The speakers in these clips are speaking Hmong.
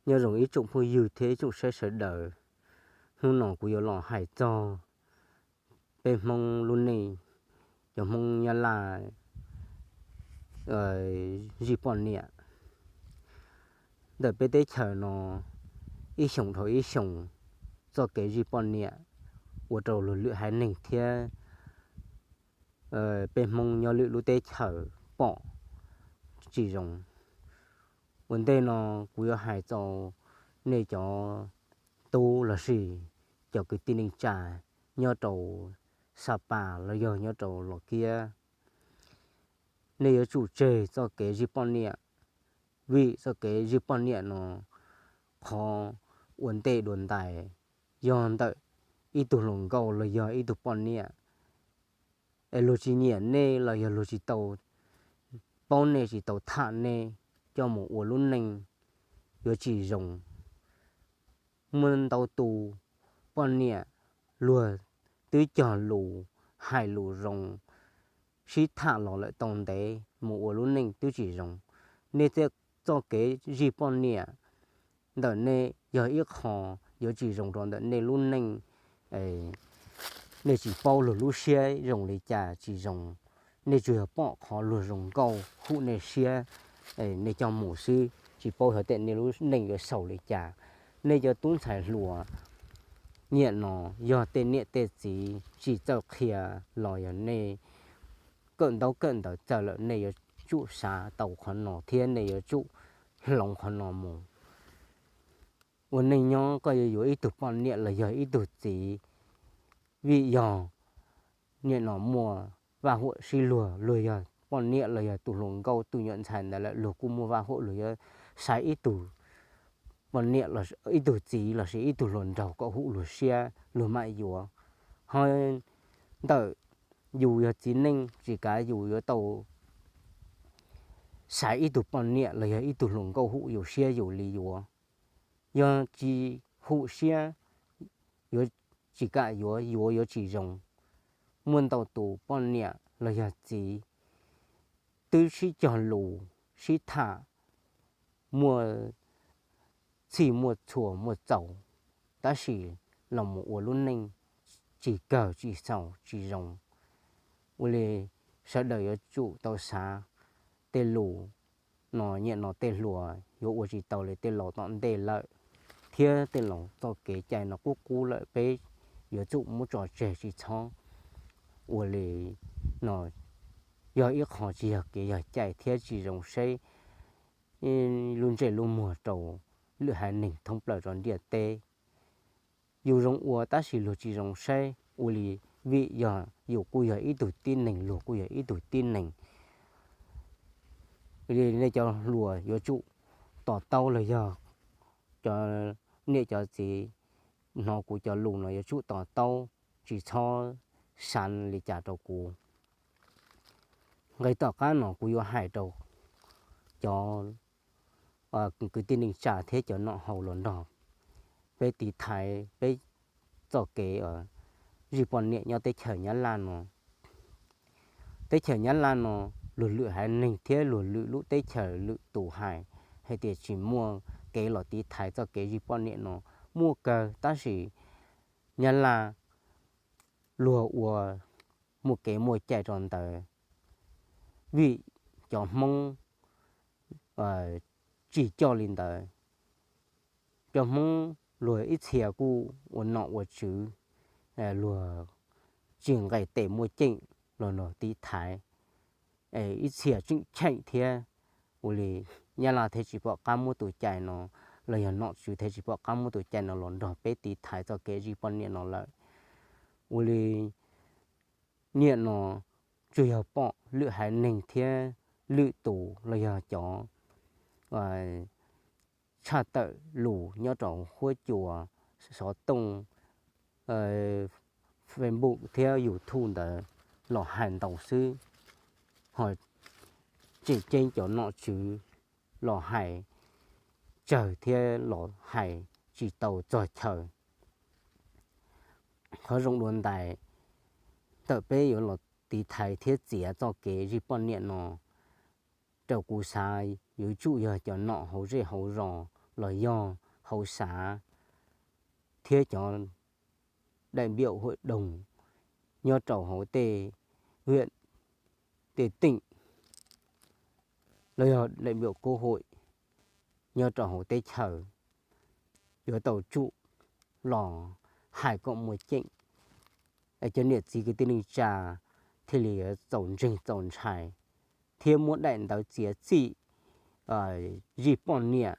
Nyob zoo ib tsoom phooj ywg thiab ib tsoom saib sawv daws, hnub no kuv yuav los hais txog peb Hmoob lub neej, cov Hmoob Nyab Laj zij poj niam. Ntawm peb teb chaws no ib xyoos dhau ib xyoos, txoj kev zij poj niam ua rau luag lwm haiv neeg thiab peb Hmoob nyob lwm lub teb chaws pom tsis zoo. Ua ntej no kuv yuav hais rau nej cov tub lossis cov kwv tij neej tsa nyob rau Xa Pas los yog nyob rau Los Kiab, nej yuav tsum tseg txoj kev zij poj niam, vim txoj kev zij poj niam no qhov ua ntej dua ntais yog ntawm ib tug hluas nkauj los yog ib tug poj niam es luag tsis nyiam nej los yog luag tsis tau paub nej, tsis tau tham nej, coj mus ua lub neej yuav tsis zoo. Muaj ntau tus poj niam luag twb cog lus, hais lus zoo, sib tham los lawm tau ntev mus ua lub neej twb tsis zoo. Nej txoj kev zij poj niam ntawm nej yog ib qho yuav tsis zoo rau ntawm nej lub neej. Nej tsis paub luag lub siab zoo li cas tsis zoo, nej tsuas yog pom qhov luag zoo nkauj hum nej siab, nej coj mus xwb, tsis paub xyov tej nej lub neej yuav xaus li cas. Nej cov tub ntxhais hluas, nyiam no yog tej niam tej txiv tsis txawj qhia los yog nej kawm ntaub kawm ntawv txawm lawm, nej yuav tsum xav tau qhov no thiab nej yuav tsum hloov qhov no mus. Ua neej nyob koj yuav yuav ib tug poj niam los yog ib tug txiv, vim yog nim no muaj vaj huam sib luag, luag yog poj niam los yog tus hluas nkauj tus nyuam ntxhais ntawd lawm, luag kuj muaj vaj huam, luag yuav saib ib tug poj niam, ib tug txiv lossis ib tug hluas nraug kom hum luag siab luag mam yuav. Ho ntawm yus yog txiv neej tsis kav yus yuav tau saib ib tug poj niam los yog ib tug hluas nkauj hum yus siab yus li yuav. Yog tsis hum siab, yuav tsis kam yuav, yuav yuav tsis zoo. Muaj ntau tus poj niam los yog txiv twb sib cog lus sib tham, muaj txhij muaj txhua muaj txaus, tab sis los mus ua lub neej tsis kawg tsis xaus tsis zoo. Ua li sawv daws yuav tsum tau xav, tej lus no nyiam no tej hluas yuav ua tsis tau li tej laus tom ntej lawm, thiab tej laus txoj kev cai no qub qub lawm, peb yuav tsum muab tso tseg tsis txhob ua li no. Yog ib qho tsis yog kev yog cai thiab tsis zoo saib lub ntsej lub muag rau lwm haiv neeg thoob plaws rau ntiaj teb. Yus zoo ua tab sis luag tsis zoo saib ua li, vim yog yus kuj yog ib tug tib neeg, luag kuj yog ib tug tib neeg. Li nej cov hluas yuav tsum to taub los yog cov niam cov txiv hnov kuv cov lus no yuav tsum to taub, tsis txhob xav li cas rau kuv. Nqe tom qab no kuv yuav hais rau cov kwv tij neej tsa thiab cov nom hau los nrog peb tiv thaiv peb txoj kev zij poj niam nyob teb chaws Nyab Laj no. Teb chaws Nyab Laj no, luag lwm haiv neeg thiab luag lwm lub teb chaws lwm tus hais, hais tias tsis muaj kev los tiv thaiv txoj kev zij poj niam no, muaj kawg, tab sis Nyab Laj luag ua muaj kev muaj cai rau ntawd, vim cov Hmoob tsis coj li ntawd. Cov Hmoob luag ib txhia kuj ua nom ua tswv, luag tsis nqes tes muaj ceem los nrog tiv thaiv, ib txhia tseem cheem thiab. Ua li Nyab Laj thiaj tsis pom qab muab tus cai no, los yog nom tswv thiaj tsis pom qab muab tus cai no los nrog peb tiv thaiv txoj kev zij poj niam no lawm. Ua li niam no tsuas yog pom lwm haiv neeg thiab lwm tus los yog cov tshaj tawm lus nyob rau huab cua, xov tooj, Facebook thiab YouTube ntawd los hais ntau xwb, ho tseem ceeb cov nom tswv los hais tsawg thiab los hais tsis tau txog chaw. Qhov zoo dua ntais ntawm peb yuav los tiv thaiv thiab txiav txoj kev zij poj niam no, rau kuv xav yuav tsum yog cov nom hauv zej hauv zos los yog hauv xav thiab cov đại biểu hội đồng nyob rau hauv tej huyện, tej tỉnh los yog đại biểu quốc hội nyob rau hauv teb chaws yuav tau tsum los hais kom muaj ceem, cov niam txiv kwv tij neej tsa thiaj li yuav txaus ntseeg txaus ntshai thiab muab daim ntawv txiav txim zij poj niam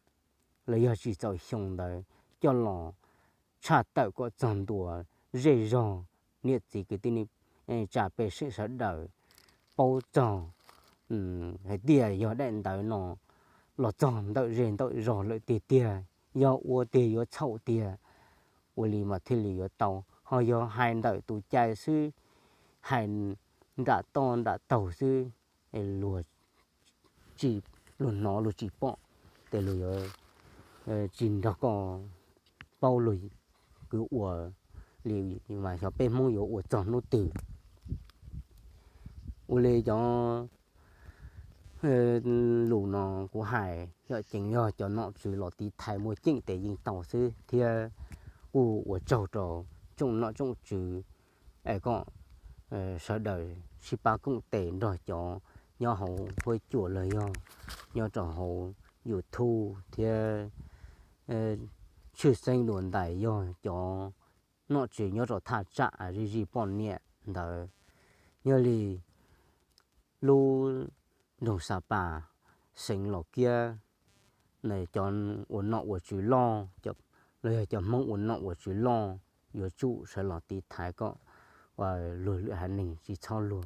los yog tsis txaus xyoo ntawd coj los tshaj tawm kom txog ntua zej zog niam txiv kwv tij neej tsa pej xeem sawv daws paub txog hais tias yog daim ntawv no los txog ntawm zej ntawm zog lawm tiag tiag, yog ua tiag yuav txhaum tiag, ua li mas thiaj li yuav tau. Ho yog hais ntawm tus cai xwb, hais nram toj nram taug xwb, luag tsis, luag hnov luag tsis pom, ces luag yuav tsis nrog koj paub luag kwv ua li, mas xyov peb Hmoob yuav ua txog hnub twg. Ua li cov lus no kuv hais yog ceev yog cov nom tswv los tiv thaiv muaj ceem tes yeej tau xwb thiab kuj ua tsaug rau tsoom nom tsoom tswv es kom sawv daws sib pab koom tes nrog cov nyob hauv huab cua los yog nyob rau hauv YouTube thiab tshwj xeeb dua ntais yog cov nom tswv nyob rau thaj tsam zij zij poj niam ntawd, yog li lub nroog Xa Pas, xeev Los Kiab, cov ua nom ua tswv loj los yog cov Hmoob ua nom ua tswv loj yuav tsum sawv los tiv thaiv kom luag lwm haiv neeg tsis txhob luag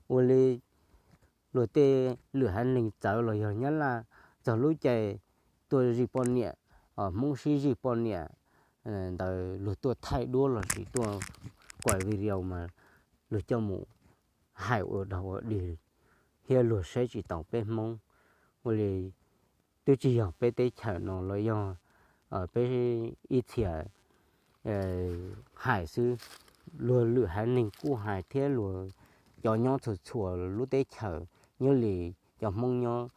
ua li luag tej lwm haiv neeg txawv los yog Nyab Laj txog lub caij tuaj zij poj niam, Hmoob sib zij poj niam ntawd luag tuaj thaij duab los sis tuaj kuaj video mas luag coj mus hais ua dog ua dig thiab luag saib tsis taus peb Hmoob. Ua li twb tsis yog peb teb chaws no los yog peb ib txhia hais xwb, luag lwm haiv neeg kuj hais thiab luag cov nyob txhua txhua lub teb chaws, nyob li cov Hmoob nyob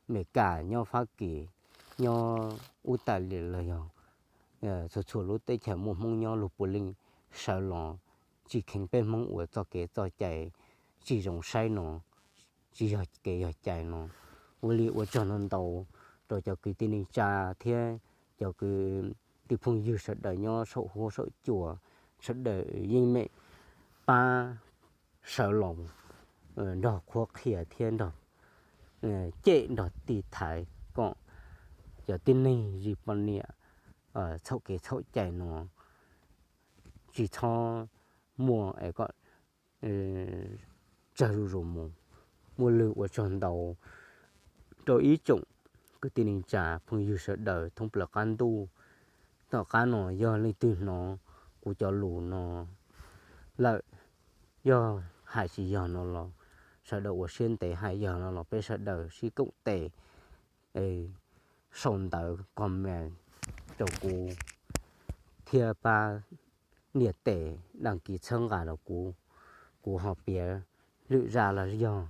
Amelikas, nyob Fab Kis, nyob Ub Tas Lis los yog txhua txhua lub teb chaws muaj Hmoob nyob luag puav leej sawv los tsis kheev peb Hmoob ua txoj kev txoj cai tsis zoo saib no, tsis yog kev yog cai no. Ua li ua tsaug ntau ntau rau cov kwv tij neej tsa thiab cov kwv tij phooj ywg sawv daws nyob saum huab saum cua, sawv daws yeej meem pab sawv los nrog qhuab qhia thiab nrog cem nrog tiv thaiv kom cov tib neeg zij poj niam txhaum kev txhaum cai no tsis txhob muaj es kom tsawg zuj zus mus. Muaj lwg ua tsaug ntau rau ib tsoom kwv tij neej tsa phooj ywg sawv daws thoob plaws qab ntuj. Tom qab no yog leej twg hnov kuv cov lus no lawm, yog hais tsis yog no los sawv daws ua siab ntev, hais yog no los peb sawv daws sib koom tes sau ntawv comment rau kuv thiab pab nias tes đăng ký txhawb nqa rau kuv. Kuv ho piav lwm zaj los yog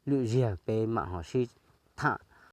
lwm ziag peb mam ho sib tham